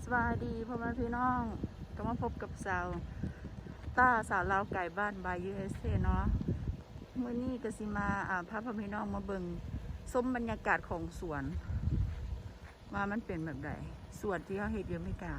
ສະບາຍດີພໍ່ແມ່ພີ່ນ້ອງ ກໍມາພົບກັບສາວຕ້າ ສາວລາວໄກ ບ້ານບາຍຢູເອສເອເນາະ. ມື້ນີ້ກໍຊິມາ ອາ ພາພໍ່ແມ່ພີ່ນ້ອງມາເບິ່ງ ຊົມບັນຍາກາດຂອງສວນ ວ່າມັນເປັນແບບໃດ ສວນທີ່ເຮົາເຮັດຢູ່ອາເມລິກາ.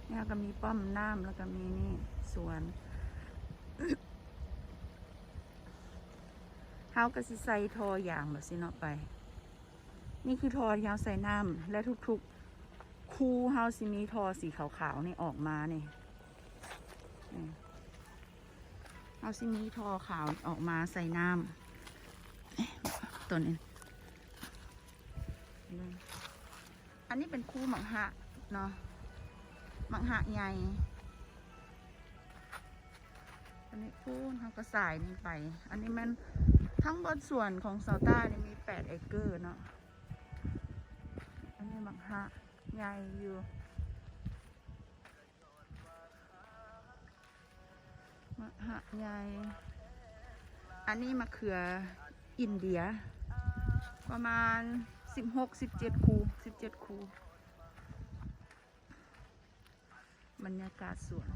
ແລ້ວກໍມີປ້ຳນ້ຳ ແລ້ວກໍມີນີ້ສວນ ເຮົາກໍຊິໃສ່ທໍ່ຢາງແບບຊີ້ເນາະໄປ. ນີ້ຄືທໍ່ທີ່ເຮົາໃສ່ນ້ຳ ແລະ ທຸກໆ ຄູເຮົາຊິມີທໍ່ສີຂາວໆນີ້ອອກມານີ້ ນີ້ ເຮົາຊິມີທໍ່ຂາວອອກມາໃສ່ນ້ຳ ຕົວນີ້. ອັນນີ້ເປັນຄູໝາກຮະເນາະ ໝາກຮະໃຫຍ່. ອັນນີ້ພຸ້ນ ເຮົາກໍສາຍນີ້ໄປ. ອັນນີ້ແມ່ນທັງເບິດສວນຂອງສາວຕ້ານີ້ມີແປດເອເກີເນາະ. ອັນນີ້ໝາກຮະໃຫຍ່ຢູ່ ໝາກຮະໃຫຍ່. ອັນນີ້ມະເຂືອອິນເດຍ ປະມານສິບຫົກ ສິບເຈັດຄູ ສິບເຈັດຄູ. ບັນຍາກາດສວນ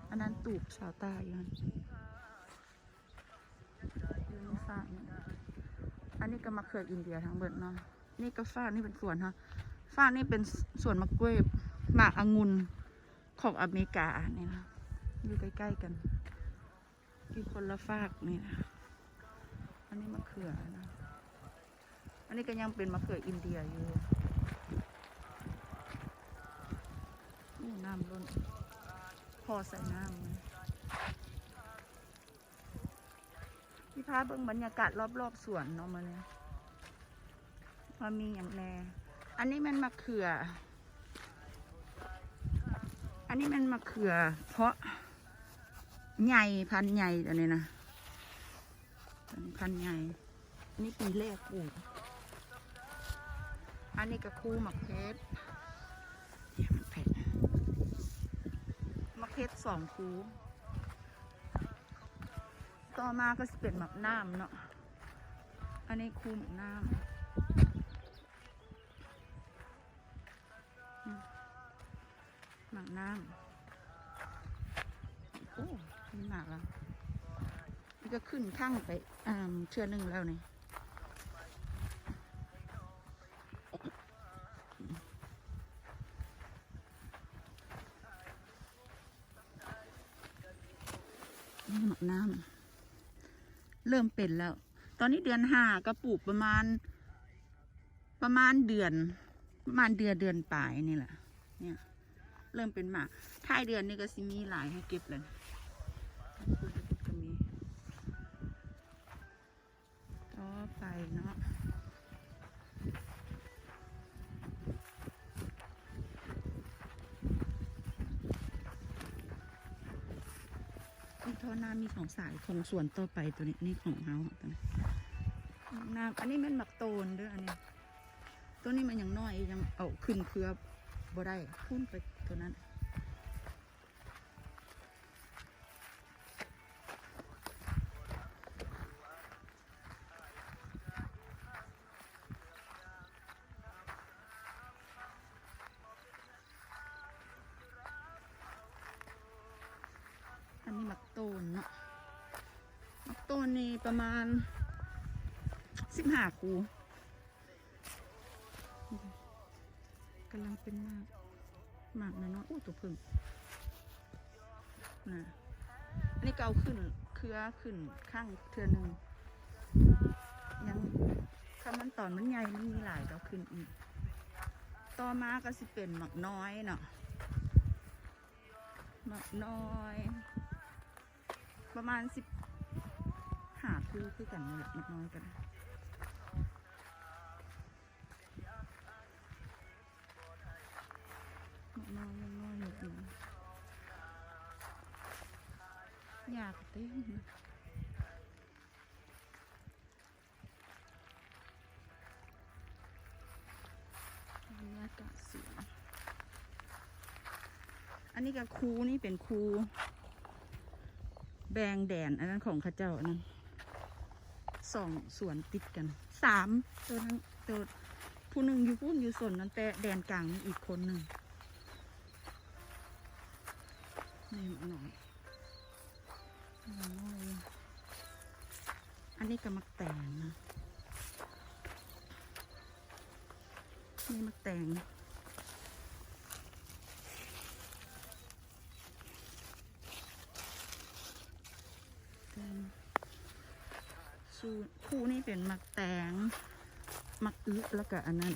ອັນນັ້ນຕູບສາວຕ້າຢູ່ຫັ້ນ ຢູ່ໃນຟາກນີ້. ອັນນີ້ກໍມະເຂືອອິນເດຍທັງເບິດເນາະ. ນີ້ກໍຟາກນີ້ເປັນສວນເຮົາ ຟາກນີ້ເປັນສວນໝາກເກວບ ໝາກອະງຸ່ນຂອງອາເມລິການີ້ນະ ຢູ່ໃກ້ໆກັນ. ຢູ່ຄົນລະຟາກນີ້ນະ. ອັນນີ້ມະເຂືອນະ ອັນນີ້ກໍຍັງເປັນມະເຂືອອິນເດຍຢູ່. ໂອ້ ນ້ຳລົ້ນ ພໍໃສ່ນ້ຳ. ຊິພາເບິ່ງບັນຍາກາດລອບໆສວນເນາະມື້ນີ້ ວ່າມີຫຍັງແດ່. ອັນນີ້ແມ່ນມະເຂືອ ອັນນີ້ແມ່ນມະເຂືອເພາະໃຫຍ່ ພັນໃຫຍ່ ອັນນີ້ນະ ພັນໃຫຍ່. ອັນນີ້ປີແລກປູກ. ອັນນີ້ກໍຄູໝາກເຜັດ ໝາກເຜັດ ໝາກເຜັດສອງຄູ. ຕໍ່ມາກໍຊິເປັນໝາກນ້ຳເນາະ. ອັນນີ້ຄູໝາກນ້ຳ ໝາກນ້ຳ. ໂອ້ ມີໝາກແລ້ວ. ນີ້ກໍຂຶ້ນຄັ້ງໄປ ອ່າ ເທື່ອໜຶ່ງແລ້ວນີ້. ນີ້ໝາກນ້ຳ ເລີ່ມເປັນແລ້ວ. ຕອນນີ້ເດືອນຫ້າ ກໍປູກປະມານ ປະມານເດືອນ ປະມານເດືອນ ເດືອນປາຍນີ້ແຫຼະ. ເນຍ ເລີ່ມເປັນໝາກ ທ້າຍເດືອນນີ້ກໍຊິມີຫຼາຍໃຫ້ເກັບແລ້ວ. ກໍມີ ຕໍ່ໄປເນາະ ມີທໍ່ນ້ຳມີສອງສາຍຂອງສວນຕໍ່ໄປ. ຕົວນີ້ ນີ້ຂອງເຮົາ ຕົວນີ້ ນ້ຳ. ອັນນີ້ແມ່ນໝາກໂຕນເດີ້ ອັນນີ້. ຕົວນີ້ມັນຍັງນ້ອຍ ຍັງເອົາຂຶ້ນເຄືອບໍ່ໄດ້ ພຸ້ນໄປຕົວນັ້ນ. ອັນນີ້ໝາກໂຕນເນາະ ໝາກໂຕນນີ້ປະມານສິບຫ້າຄູ. ກຳລັງເປັນໝາກ ໝາກນ້ອຍໆ. ໂອ້ ຕົວເຜິ້ງນະ. ອັນນີ້ກໍເອົາຂຶ້ນເຄືອຂຶ້ນຄັ້ງເທື່ອໜຶ່ງ. ຍັງ ຄັນມັນຕອນມັນໃຫຍ່ ມັນມີຫຼາຍ ກໍເອົາຂຶ້ນອີກ. ຕໍ່ມາກໍຊິເປັນໝາກນ້ອຍເນາະ ໝາກນ້ອຍ ປະມານສິບຫ້າຄູ່ຄືກັນນີ້ແຫຼະ ໝາກນ້ອຍກໍໄດ້. ໝາກນ້ອຍ ໝາກນ້ອຍ ໝາກນ້ອຍ ຫຍ້າກໍເຕັມ. ບັນຍາກາດສວນ. ອັນນີ້ກໍຄູ ນີ້ເປັນຄູແບ່ງແດນ ອັນນັ້ນຂອງເຂົາເຈົ້າ ອັນນັ້ນ ສອງສວນຕິດກັນ ສາມ ຕົວນັ້ນ ຕົວ ຜູ້ໜຶ່ງຢູ່ພຸ້ນ ຢູ່ສົນນັ້ນ ແຕ່ແດນກາງນີ້ອີກຄົນໜຶ່ງ. ນີ້ໝາກນ້ອຍ ໝາກນ້ອຍ ອັນນີ້ກໍໝາກແຕງນະ ນີ້ໝາກແຕງ. ອືມ ຊູ ຄູ່ນີ້ເປັນໝາກແຕງ ໝາກອຶ ແລ້ວກະອັນນັ້ນ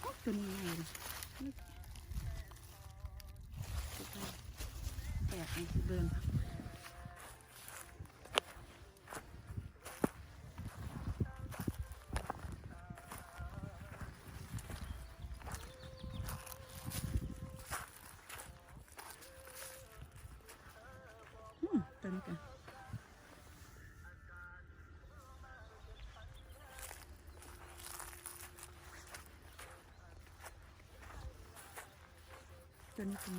ໂອ້ ຕົວນີ້ໃຫຍ່ເດ ແຕກໃຫ້ເບິ່ງ. ອືມ ຕົວນີ້ກະ ຕົວນີ້ກະມີ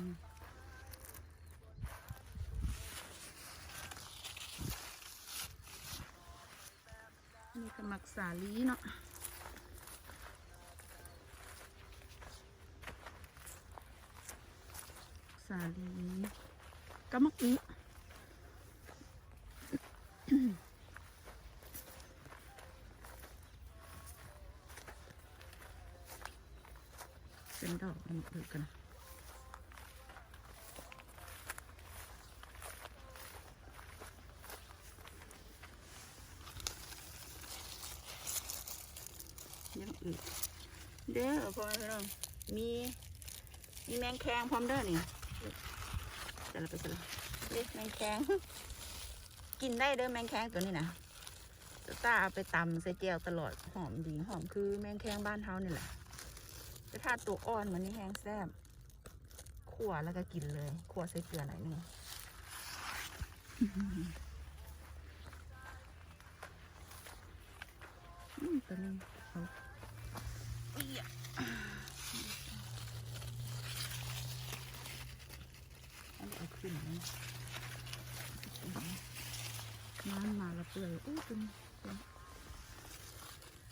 ນີ້ກະໝາກສາລີເນາະ ສາລີ ກະໝາກອຶ ເປັນດອກ ອັນນີ້ເອີກະນະ ຍັງອຶເດີ ພໍ່ແມ່ພີ່ນ້ອງ ມີ ມີແມງແຄງພ້ອມເດີນີ້ ໃສ່ລະ ໄປໃສ່ລະ ເດ້ ແມງແຄງ ກິນໄດ້ເດີ ແມງແຄງຕົວນີ້ນະ. ຕາເອົາໄປຕຳໃສ່ແຈ່ວຕະຫຼອດ ຫອມດີ ຫອມຄືແມງແຄງບ້ານເຮົານີ້ແຫຼະ ແຕ່ຖ້າຕົວອ່ອນມັນນີ້ແຮງແຊບ ຂົ້ວແລ້ວກະກິນເລີຍ ຂົ້ວໃສ່ເກືອໜ້ອຍໜຶ່ງ. ອືມ ຕົວນີ້ເອົາ ອັນນີ້ເອົາຂຶ້ນ ນ້ຳມາລະເປື່ອຍ ໂອ້ ຕົວນີ້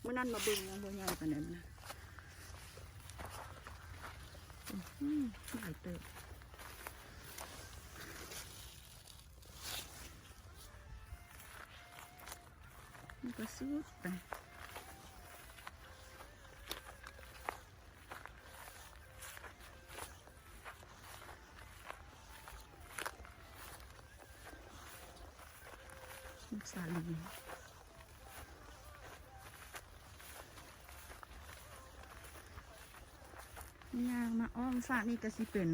ມື້ນັ້ນມາເບິ່ງຍັງບໍ່ໃຫຍ່ປານນັ້ນນະ ອືມ ຫຼາຍເຕີບ. ມັນກະສຸດໄປ ໝາກສາລີ ຍ່າງມາອ້ອມຟາກນີ້ກະຊິເປັນ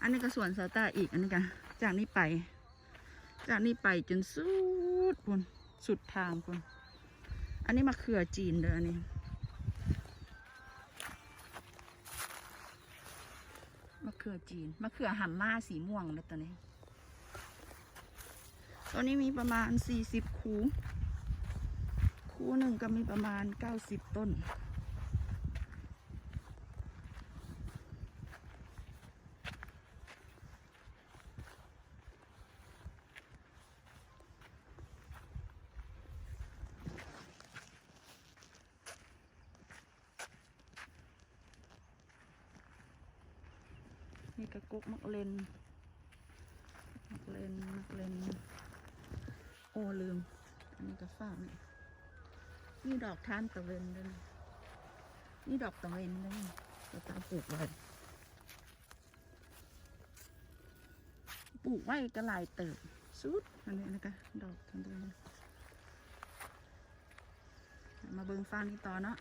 ອັນນີ້ກະສວນສາວຕາອີກ ອັນນີ້ກະ ຈາກນີ້ໄປ ຈາກນີ້ໄປຈົນສຸດພຸ້ນ ສຸດທາງພຸ້ນ. ອັນນີ້ມະເຂືອຈີນເດີ ອັນນີ້ມະເຂືອຈີນ ມະເຂືອຫຳມ້າສີມ່ວງເດີ ຕົວນີ້ ຕົວນີ້ມີປະມານສີ່ສິບຄູ່ ຄູ່ໜຶ່ງກະມີປະມານເກົ້າສິບຕົ້ນ. ນີ້ກະກົກໝາກເລັ່ນ ໝາກເລັ່ນ ໝາກເລັ່ນ ໂອ້ ລືມ ອັນນີ້ກະຝາກນີ້ ນີ້ດອກທານຕາເວັນເດີ ນີ້ດອກຕາເວັນເດີ ກະຕາປູກໄວ້. ປູກໄວ້ກະຫຼາຍເຕີບສຸດ ອັນນີ້ ອັນນີ້ກະດອກທັງເດີ ມາເບິ່ງຟາກນີ້ຕໍ່ເນາະ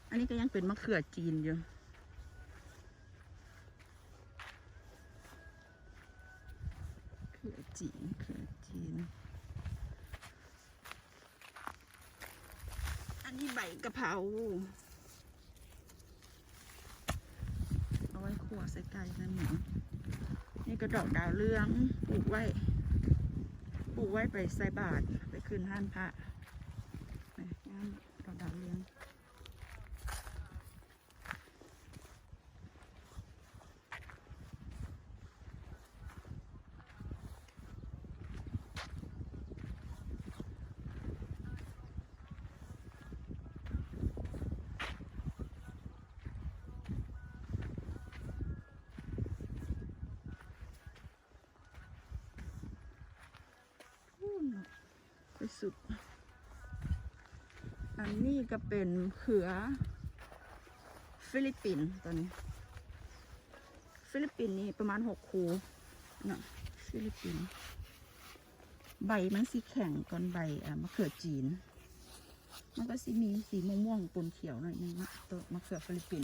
ອັນນີ້ກະຍັງເປັນມະເຂືອຈີນຢູ່ ເຂືອຈີນ ເຂືອຈີນ. ອັນນີ້ໃບກະເພົາ ເອົາໄວ້ຂົ້ວໃສ່ໄກ່ໃສ່ໝູ ນີ້ກະດອກດາວເຮືອງ ປູກໄວ້ ປູກໄວ້ໄປໃສ່ບາດ ໄປຂຶ້ນຮ້ານພະ ນີ້ ງາມ ດອກດາວເຮືອງ. ນີ້ ສຸດ. ອັນນີ້ກໍເປັນເຂືອຟີລິບປິນ ຕົວນີ້ ຟີລິບປິນນີ້ປະມານຫົກຄູ່ເນາະ ຟີລິບປິນ. ໃບມັນຊິແຂງກ່ອນໃບ ອາ ມະເຂືອຈີນ ມັນກໍຊິມີສີມ່ວງໆປົນຂຽວໜ້ອຍໜຶ່ງເນາະ ໂຕມະເຂືອຟີລິບປິນ.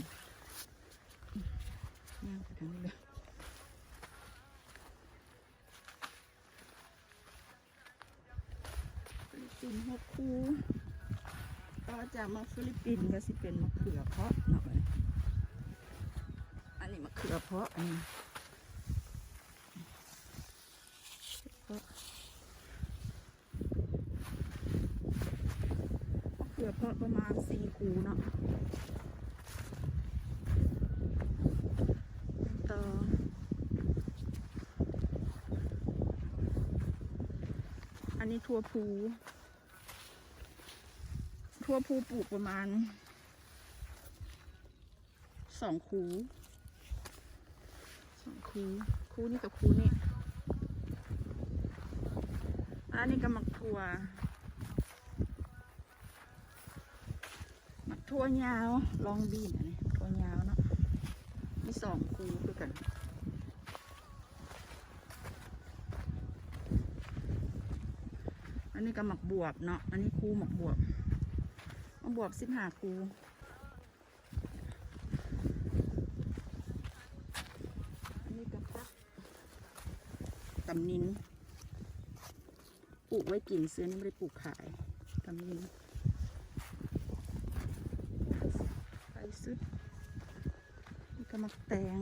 ຍ່າງໄປທາງນີ້ເລີຍ. ຟີລິບປິນຫົກຄູ່ ຕໍ່ຈາກໝາກຟີລິບປິນກໍຊິເປັນມະເຂືອເພາະເນາະ ອັນນີ້ມະເຂືອເພາະ ອັນນີ້ເພາະ ມະເຂືອເພາະປະມານສີ່ຄູ່ເນາະ. ຕໍ່ ອັນນີ້ຖົ່ວພູ ຖົ່ວພູປູກປະມານສອງຄູ່ ສອງຄູ່ ຄູ່ນີ້ກັບຄູ່ນີ້. ອັນນີ້ກໍໝາກຖົ່ວ ໝາກຖົ່ວຍາວ ລອງບີນ ອັນນີ້ຖົ່ວຍາວເນາະ ມີສອງຄູ່ຄືກັນ. ອັນນີ້ກໍໝາກບວບເນາະ ອັນນີ້ຄູ່ໝາກບວບ ໝາກບວບສິບຫ້າຄູ່. ອັນນີ້ກໍຜັກຕຳນິນ ປູກໄວ້ກິນ ເຊື່ອນີ້ບໍ່ໄດ້ປູກຂາຍ ຕຳນິນ ໄປສຸດ. ນີ້ກໍໝາກແຕງ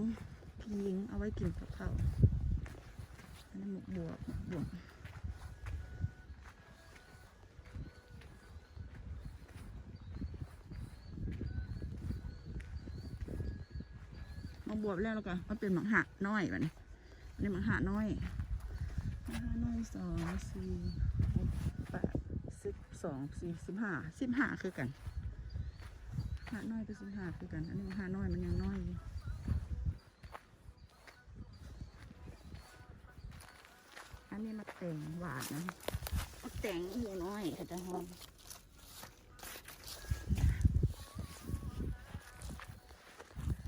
ພີ່ຍິງເອົາໄວ້ກິນກັບເຂົ້າ. ອັນນີ້ໝາກບວບ ໝາກບວບ ໝາກບວບແລ້ວ ແລ້ວກໍມາເປັນໝາກຫາກນ້ອຍບາດນີ້. ອັນນີ້ໝາກຫາກນ້ອຍ ໝາກຫາກນ້ອຍ ສອງ ສີ່ ຫົກ ແປດ ສິບ ສອງ ສີ່ ສິບຫ້າ ສິບຫ້າຄືກັນ ຫາກນ້ອຍກໍສິບຫ້າຄືກັນ. ອັນນີ້ໝາກຫາກນ້ອຍ ມັນຍັງນ້ອຍຢູ່. ອັນນີ້ໝາກແຕງຫວານນະ ໝາກແຕງໝູນ້ອຍເຂົາເຈົ້າຮ້ອງ.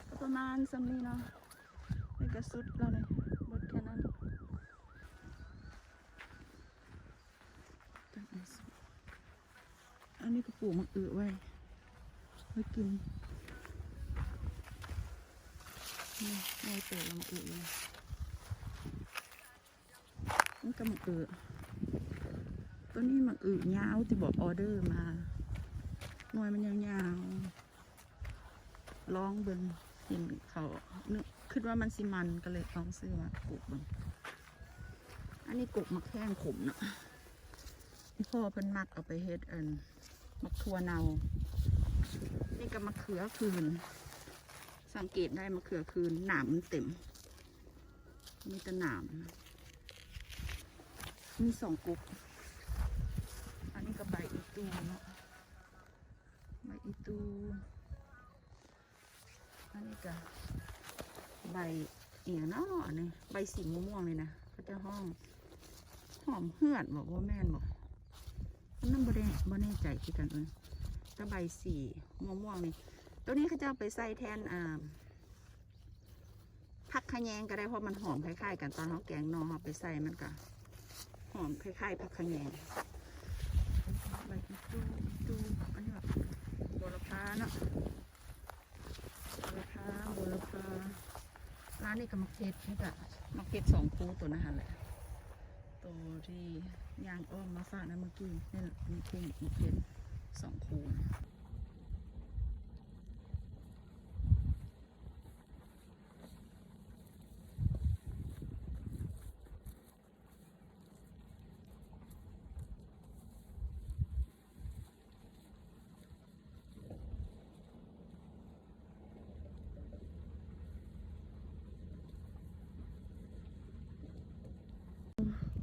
ກໍປະມານສ່ຳນີ້ເນາະ ນີ້ກໍສຸດແລ້ວນີ້ ໝົດແຄ່ນັ້ນ. ອັນນີ້ກໍປູກໝາກອຶໄວ້ ໄວ້ກິນ ນີ້ ນ້ອຍໂຕແລ້ວໝາກອຶເລີຍ. ນີ້ກໍໝາກອຶ ໂຕນີ້ໝາກອຶຍາວ ທີ່ບອກອອເດີມາ ໜ່ວຍມັນຍາວໆ. ລອງເບິ່ງ ເຫັນເຂົານຶກ ຄິດວ່າມັນຊິມັນ ກໍເລີຍລອງຊື້ມາປູກເບິ່ງ. ອັນນີ້ກົກໝາກແຂ້ງຂົມເນາະ ອີ່ພໍ່ເພິ່ນມັກເອົາໄປເຮັດອັນໝາກຖົ່ວເນົ່າ. ນີ້ກໍໝາກເຂືອຄືນ ສັງເກດໄດ້ໝາກເຂືອຄືນ ໜາມມັນເຕັມ ມີແຕ່ໜາມ ມີສອງກົກ. ອັນນີ້ກໍໃບອີ່ຕູເນາະ ໃບອີ່ຕູ. ອັນນີ້ກະໃບອີ່ຫຍັງເນາະ ອັນນີ້ໃບສີມ່ວງໆນີ້ນະ ເຂົາເຈົ້າຮ້ອງຫອມເຫືອດບໍ ບໍ່ແມ່ນບໍ ອັນນັ້ນບໍ່ໄດ້ ບໍ່ແນ່ໃຈຄືກັນ. ເອີ ແຕ່ໃບສີມ່ວງໆນີ້ ໂຕນີ້ເຂົາເຈົ້າໄປໃສ່ແທນ ອ່າ ຜັກຂະແຍງກໍໄດ້ ເພາະມັນຫອມຄ້າຍໆກັນ ຕອນເຮົາແກງໜໍ່ເຮົາໄປໃສ່ມັນກະຫອມຄ້າຍໆຜັກຂະແຍງ. ໃບອີ່ຕູ່ ອີ່ຕູ່ ອັນນີ້ແບບໂຫລະພາເນາະ ໂຫລະພາ ໂຫລະພາ. ແລ້ວນີ້ກໍໝາກເຜັດ ນີ້ກະໝາກເຜັດສອງຄູ່ ໂຕນັ້ນຫັ້ນແຫຼະ ໂຕທີ່ຍ່າງອ້ອມມາຝາກນັ້ນເມື່ອກີ້ ນີ້ແຫຼະ ມີຄູ່ໝາກເຜັດສອງຄູ່.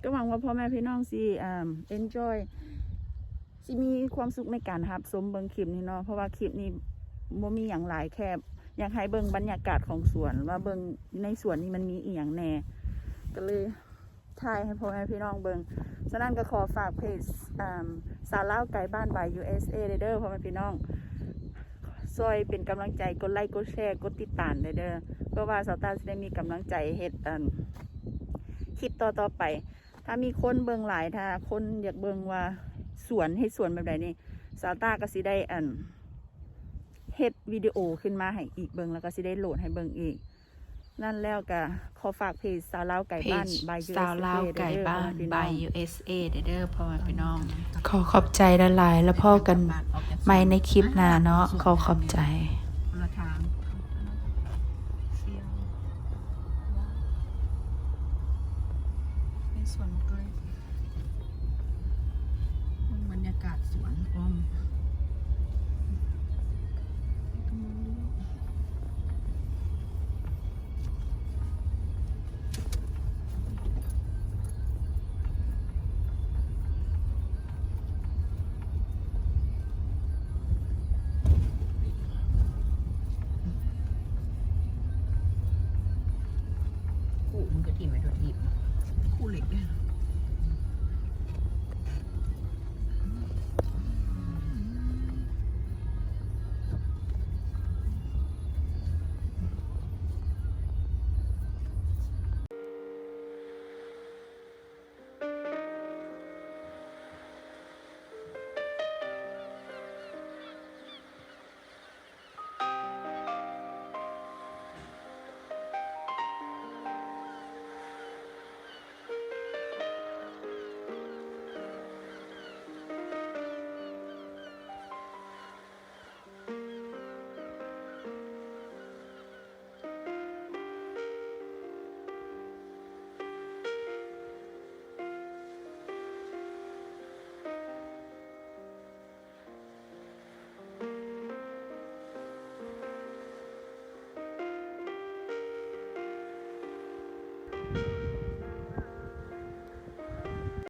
ກໍຫວັງວ່າພໍ່ແມ່ພີ່ນ້ອງຊິ ອ່າ enjoy ຊິມີຄວາມສຸກໃນການຮັບຊົມເບິ່ງຄລິບນີ້ເນາະ ເພາະວ່າຄລິບນີ້ບໍ່ມີຫຍັງຫຼາຍ ແຄ່ຢາກໃຫ້ເບິ່ງບັນຍາກາດຂອງສວນ ວ່າເບິ່ງໃນສວນນີ້ມັນມີອີ່ຫຍັງແດ່ ກໍເລີຍ ຖ່າຍໃຫ້ພໍ່ແມ່ພີ່ນ້ອງເບິ່ງ. ສະນັ້ນກໍຂໍຝາກເພຈ ອາ ສາວລາວໄກບ້ານ by ຢູເອສເອ ເດີ ພໍ່ແມ່ພີ່ນ້ອງ ຊ່ອຍເປັນກຳລັງໃຈ ກົດໄລ ກົດແຊ ກົດຕິດຕາມເດີ ເພື່ອວ່າສາວຕ້າຊິໄດ້ມີກຳລັງໃຈເຮັດ ອັນ ຄລິບຕໍ່ໆໄປ. ຖ້າມີຄົນເບິ່ງຫຼາຍ ຖ້າຄົນຢາກເບິ່ງວ່າສວນ ເຮັດສວນແບບໃດນີ້ ສາວຕ້າກໍຊິໄດ້ ອັນ ເຮັດວິດີໂອຂຶ້ນມາໃຫ້ອີກເບິ່ງ ແລ້ວກໍຊິໄດ້ໂຫຼດໃຫ້ເບິ່ງອີກ. ນັ້ນແລ້ວກໍຂໍຝາກເພຈສາວລາວໄກບ້ານ by ສາວລາວໄກບ້ານ by ຢູເອສເອ ເດີ ພໍ່ແມ່ພີ່ນ້ອງ. ຂໍຂອບໃຈຫຼາຍໆ ແລ້ວພໍ້ກັນໃໝ່ໃນຄລິບໜ້າເນາະ. ຂໍຂອບໃຈ.